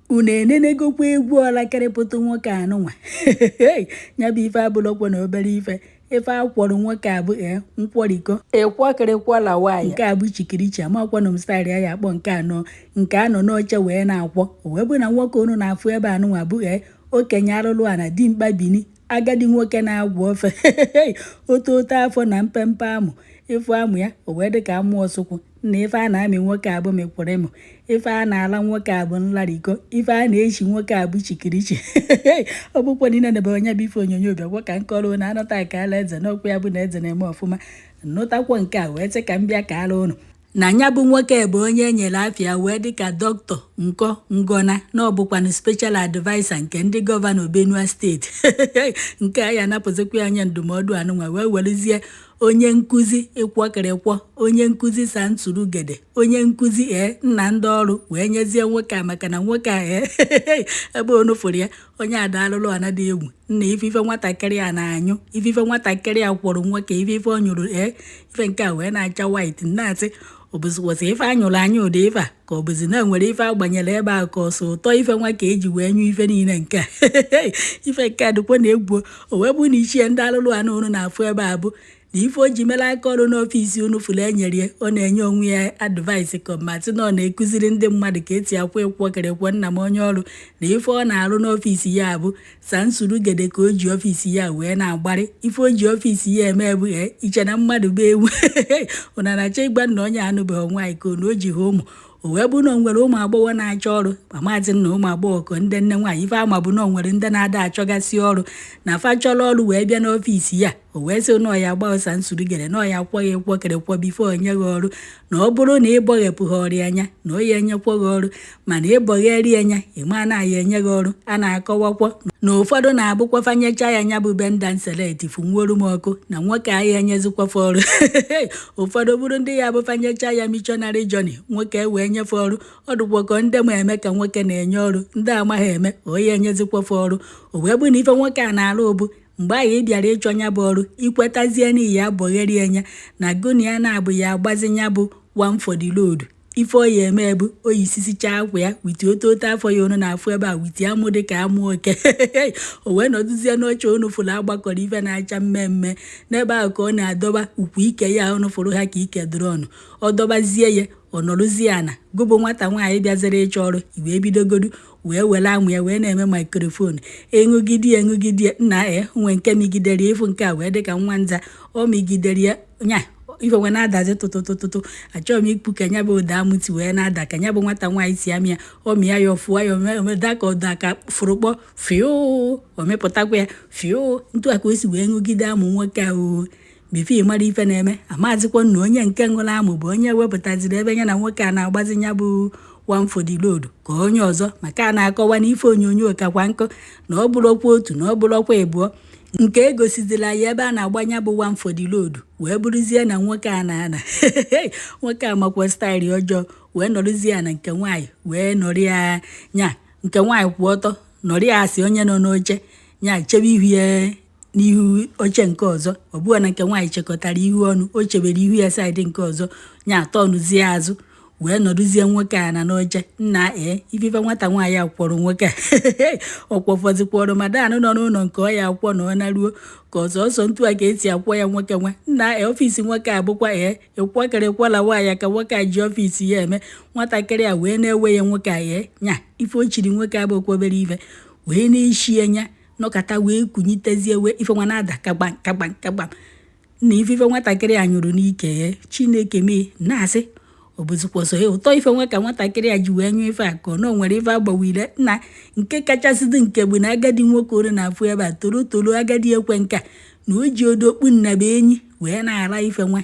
Unu enenegokwa egwu ọlakịrịpụtụ nwoke anụnwa? Ya bụ ife abụlọkwa na obere ife. Ife akwọrọ nwoke a bụ ee nkwọriko ịkwọkịrịkwọla nwaanyị. Nke a bụ chikirichi, amakwanụ m style ya ya akpọ nke anọ nke anọ n'oche wee na-akwọ. O wee bụ na nwoke unu na-afụ ebe anụnwa bụ ee okenye arụrụ a na dimkpa bini, agadi nwoke na-agwọ ofe oto oto afọ na mpempe amụ. Ịfụ amụ ya, o wee dị ka amụ ọsụkwụ. Na ife a na-amị nwoke abụ mịkwụrịmụ, ife a na-ala nwoke abụ nlariko, ife a na-echi nwoke abụ chikirichi. Ọ bụkwa niile nebe onye bụ ife onyonyo bịakwa ka nkọrọ na anọta ka ala eze n'okwu ya bụ na eze na-eme ọfụma. Nnụtakwo nke a wee sị ka m bịa ka ala ụnụ na ya bụ nwoke bụ onye e nyere afịa wee dịka Dọkịta Nkọ Ngọna, na ọ bụkwanụ special adviser nke ndị gọvanọ Benue Steeti. Nke a ya anapụzikwa ya anya ndụmọdụ anụnwa wee werezie onye nkụzi ịkwọkịrịkwọ, onye nkụzi santurugede, onye nkụzi ee nna ndị ọrụ wee nyezie nwoke a, maka na nwoke a ee ebe onu fụrụ ya, onye ada alụlụ anadị egwu nna. Ife nwatakịrị a na-anyụ, ife nwatakịrị a kwọrọ nwoke, ife ọ nyụrụ ee ife nke a wee na-acha white, na-asị ọ bụzikwasị ife anyụrụ anya ụdị ife a, ka ọ bụzi na enwere ife agbanyere ebe a, ka ọsọ ụtọ ife nwa ka eji wee nyụ ife niile nke a. Ife nke a dịkwa na egwu. O wee bụ na ichie ndị alụlụ anụ unu na-afụ ebe a bụ na ife o ji mere aka ọrụ n'ọfịs unu fụrụ enyere ya, ọ na-enye onwe ya advice ka masị na ọ na-ekụziri ndị mmadụ ka esi akwụ ịkwọkịrịkwọ. Nna m, onye ọrụ na ife ọ na-arụ n'ọfịs ya bụ sansurugede, ka o ji ọfịs ya wee na-agbarị. Ife o ji ọfịs ya eme bụ ee iche na mmadụ bụ ewu ụna na-achọ ịgba nna onye anụbeghị nwaanyị ka na o ji ha ụmụ. O wee bụ na o nwere ụmụ agbọghọ na-achọ ọrụ, ma maazị nna ụmụ agbọghọ ka ndị nne nwaanyị. Ife ama bụ na o nwere ndị na-ada achọgasị ọrụ na fa chọrọ ọrụ wee bịa n'ọfịs ya. O wee sị na ọya gba ọsa nsurugere, na ọya kwọ ya ịkwọkịrịkwọ before onye gị ọrụ, na ọ bụrụ na ị bọghepụ ha ọrụ anya na ọ ya enyekwa gị ọrụ, mana ịbọgheri anya ịma na ya enye gị ọrụ. A na-akọwakwa na ụfọdụ na-abụkwa fanyecha ya anya bụ bend and select fụnwuoru m ọkụ na nwoke ahịa enyezikwafa ọrụ. Ụfọdụ bụrụ ndị ya bụ fanyecha ya missionary journey, nwoke wee nyefe ọrụ. Ọ dịkwa ka ndị ma eme ka nwoke na-enye ọrụ, ndị amaghị eme onye enyezikwafa ọrụ. O wee bụ na ife nwoke a na-arụ bụ mgbe ahụ ị bịara ịchọ nya bụ ọrụ, ikwetazie n'ihi ya bọgheri anya na gụna ya na-abụ ya agbazi ya bụ one for the road. Ife ọ ya eme bụ oyi sisichaa akwa ya with oto oto afọ ya unu na-afụ ebe a, with amụ dị ka amụ oke. O wee nọdụzie n'oche unu fụrụ agbakọrọ ife na-acha mmemme n'ebe ahụ ka ọ na-adọba ukwu ike ya unu fụrụ ha ka ike drọnụ. Ọ dọbazie ya, ọ nọrụzie ana gụbụ nwata nwaanyị bịaziri ịchọ ọrụ, wee bidogodu wee were amụ ya wee na-eme microphone, ịṅụgide ya, ṅụgide ya. Nna e nwe nke migidere ịfụ nke a wee dịka nwa nza o migidere ya nya ife nwe na-adazi tụtụtụtụtụ. Achọghị m ikpu ka nya bụ ụda amụti wee na-ada ka nya bụ nwata nwaanyị si amị ya. Ọ mịa ya, ọfụọ ya, omeda ka ụda ka fụrụkpọ fịụ, o mepụtakwa ya fịụ. Ntu a ka o si wee ṅụgide amụ nwoke a o before mara ife na-eme. Amazikwa na onye nke ṅụrụ amụ bụ onye wepụtaziri ebe ya na nwoke a na-agbazi ya bụ one for the road, ka onye ọzọ, maka a na-akọwa n'ife onyonyo kakwa nkụ na ọ bụrụkwa otu na ọ bụrụkwa ịbụọ nke egosizila ya ebe a na-agbanya bụ one for the road. Wee bụrụzie na nwoke a na-ana nwoke a makwa style ọjọọ wee nọrụzie ya na nke nwaanyị wee nọrọ ya nya nke nwaanyị kwụ ọtọ nọrọ ya asị onye nọ n'oche nya chebe ihu ya n'ihu oche nke ọzọ. Ọ bụghị na nke nwaanyị chekọtara ihu ọnụ, o chebere ihu ya side nke ọzọ nya atọnụzie azụ wee nọdụzie nwoke a na n'oche. Nna ee, ifife nwata nwaanyị a kwọrọ nwoke a ọ kwọfọzikwọrọ madan nọ n'ụlọ nke ọ ya akwọ na ọ naruo ka ọsọ ọsọ ntu a ka esi akwọ ya nwoke nwa. Nna ee, ọfịs nwoke a bụkwa ee ịkwọkịrịkwọla nwaanyị ka nwoke a ji ọfịs ya eme. Nwatakịrị a wee na-ewe ya nwoke a ee nya ife o chiri nwoke abụkwa obere ife wee na-eshi anya nọkata wee kunyitezie wee ife nwa na-ada kagbam kagbam kagbam na ife nwatakịrị a nyụrụ n'ike ya. Chineke mee na-asị ọ bụzikwa ọsọ ya ụtọ ife nwa ka nwatakịrị a ji wee nyụ ife a, ka ọ na o nwere ife agbawile. Nna, nke kachasịdị nke bụ na agadi nwoke olu na-afụ ebe a toro toro, agadi ekwe nka na o ji odokpu nnaba enyi wee na-ara ife nwa.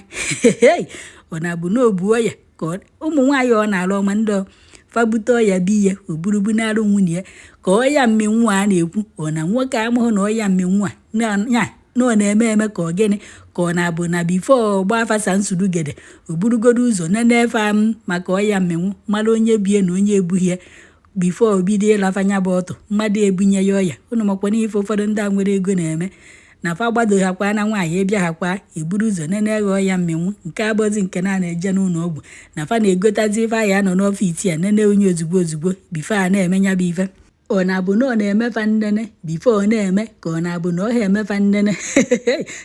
Ọ na-abụ na obuo ya ka ụmụ nwaanyị ọ na-alụ ọma ndị fabute ọya bi ya o burubu n'arụ nwunye ya ka ọya mminwu a na-ekwu. Ọ na nwoke amụghị na ọya mminwu a ya na ọ na-eme eme ka ọ gịnị, ka ọ na-abụ na before gba afasa nsurugede o burugodo ụzọ nene efe m maka ọya mminwu, mara onye bie na onye ebughị ya before o bido ịlafa nya bụ ọtụ mmadụ ebunye ya ọya. Unu makwa n'ife ụfọdụ ndị a nwere ego na-eme. Na fa gbadoghakwa na nwaanyị ịbịaghakwa eburu ụzọ nene ghọọ ya mmịnwụ nke abụzi nke na na-eje n'ụlọ ọgwụ na fa na-egotazi ife ahụ anọ n'office ya nene onye ozugbo ozugbo before a na-eme ya bụ ife. Ọ na-abụ na ọ na-emefa nnene before ọ na-eme, ka ọ na-abụ na ọ ha emefa nnene,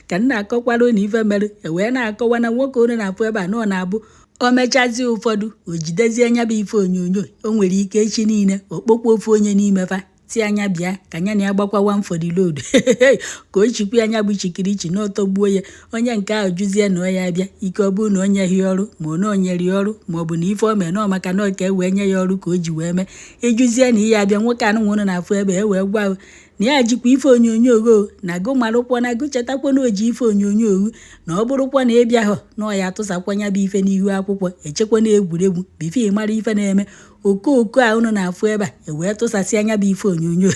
ka m na-akọkwara unu ife mere. E wee na-akọwa na nwoke unu na-afụ ebe a na ọ na-abụ o mechazie ụfọdụ, o jidezie nya bụ ife onyonyo. O nwere ike echi niile okpokwa ofu onye n'ime fa ti anya bịa ka anya na ya gbakwa one for the road, ka o chikwa anya bụ chikirichi na ọtọgbuo ya. Onye nke ahụ jụzie na ọ ya bịa ike, ọ bụrụ na o nyeghị ọrụ, ma ọ na o nyere ya ọrụ, ma ọ bụ na ife o mee nọ maka na ọ ka e wee nye ya ọrụ ka o ji wee mee. Ịjụzie na ihe abịa, nwoke anụnwa na-afụ ebe e wee gwa na ya jikwa ife onyonyo go na gụ marụkwa na gụ chetakwa na o ji ife onyonyo owu, na ọ bụrụkwa na ị bịahụ na ọ ya atụsakwa ya bụ ife n'ihu akwụkwọ. Echekwa na egwuregwu before ị mara ife na-eme, okooko a unu na-afụ ebe a ewee tụsasị anya bụ ife onyonyo.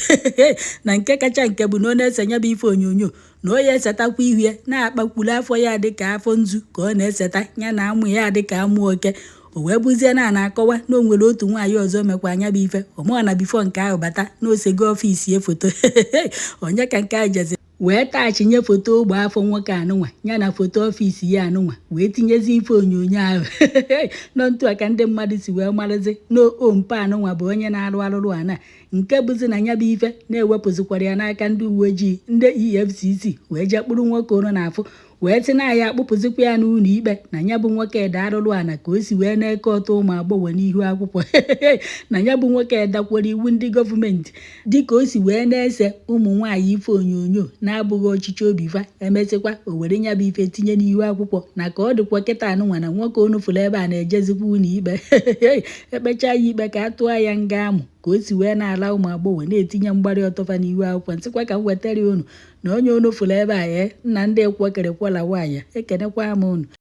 Na nke kacha nke bụ na ọ na-ese nya bụ ife onyonyo, na ọ ya esetakwa ihu ya na-akpakwuru afọ ya dịka afọ nzu ka ọ na-eseta ya, na amụ ya dịka amụ oke. O wee bụzie na a na-akọwa na o nwere otu nwaanyị ọzọ mekwa anya bụ ife ọmụọ na before nke ahụ bata na osego office ya foto onye ka nke ahụ jezi wee tachinye foto ogbe afọ nwoke anụnwa ya na foto office ya anụnwa, wee tinyezi ife onyonyo ahụ nọ ntu a ka ndị mmadụ si wee marụzi na ompa anụnwa bụ onye na-arụ arụrụ ana. Nke bụzi na ya bụ ife na-ewepụzikwara ya n'aka ndị uwe ojii, ndị EFCC wee jee kpụrụ nwoke ụrụ na-afụ, wee sị na ya akpụpụzikwa ya n'ụlọ ikpe na ya bụ nwoke ede arụrụ ana ka o si wee na-eke ọtọ ụmụ agbọghọ n'ihu akwụkwọ, na ya bụ nwoke dakwara iwu ndị gọọmenti dịka o si wee na-ese ụmụ nwaanyị ife onyonyo na-abụghị ọchịchị obi fa, emesịkwa o were ya bụ ife tinye n'ihu akwụkwọ. Na ka ọ dịkwa kịta anụnwa na nwoke unu fụrụ ebe a na-ejezikwa ụlọ ikpe, ekpecha ya ikpe ka a tụọ ya nga amụ ka o si wee na-ala ụmụ agbọghọ na-etinye mgbarị ọtọfa n'ihu akwụkwọ. Nsịkwa ka m wetara unu na onye unu fụrụ ebe a, ee, nna ndị ekwekịrịkwọla nwaanyị. Ekenekwa m unu.